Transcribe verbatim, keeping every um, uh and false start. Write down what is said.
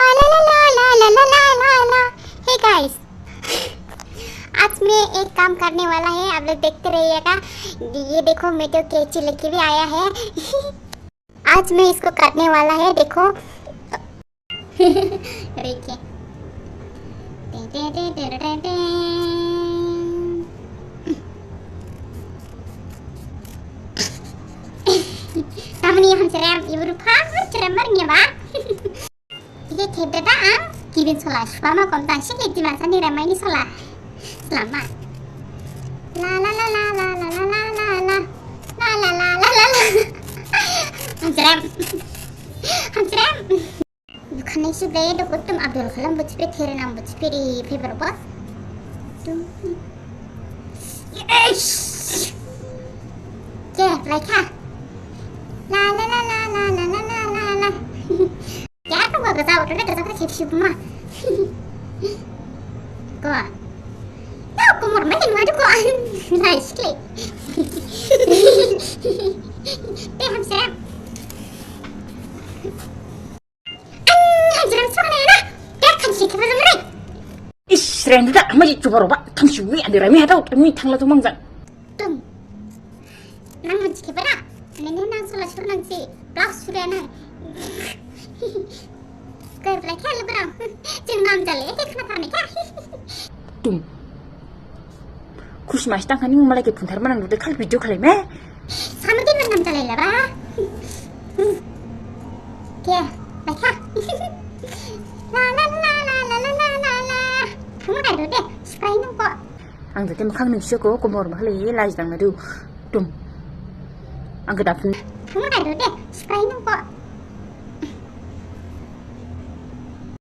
ला ला ला ला ला ला ला ला ला। Hey guys, आज मैं एक काम करने वाला है, आप लोग देखते रहिएगा। ये देखो, मैं तो कैंची लेके भी आया है। आज मैं इसको काटने वाला है, देखो। देखिए। Tamani ham cerem, ibu rupa ham cerem bar nyaba. Ike khe dada ang gibin sola, sukma kom tang sik le Dimasa ni remaini sola. Selamat. La la la la la la la la la la. La la la la la la. Hamsrem. Hamsrem. Dukhan ni sik daya dok tum Abdul Kalam bujpe, there nam bujpe ri paper ba. Tum. Yes. Ke, like ha. La la la la la la la la la. Kya ko gaza utra gaza ka chip ship ma. Ko. Ta ko mor mai ma ko. Nice click. Te hamsrem. An hamsrem sona na. Te kan shi ka zam re. Is renda da ma ji chubar ba. Tam shi wi ande rami hata mi thangla tu mangjan. Tum. Nang mun chike bara. Nene nang sola sur nang si. Blouse sure nang. Kau reply khe lu bara. Jing nam jale ke khana tharne kya. Tum. Khusi masi tang khani malai ke phunthar manang dode khal video khalai me. Sama din nam jale la ba. Kya. Baikha. La la la la la la la la la. Kamu dah dode. Spray nang ko. Ang jate makhang ning siko komor makhali laj dang nadu. Tum. Ang kedap. Kamu dah dode. Spray nang ko.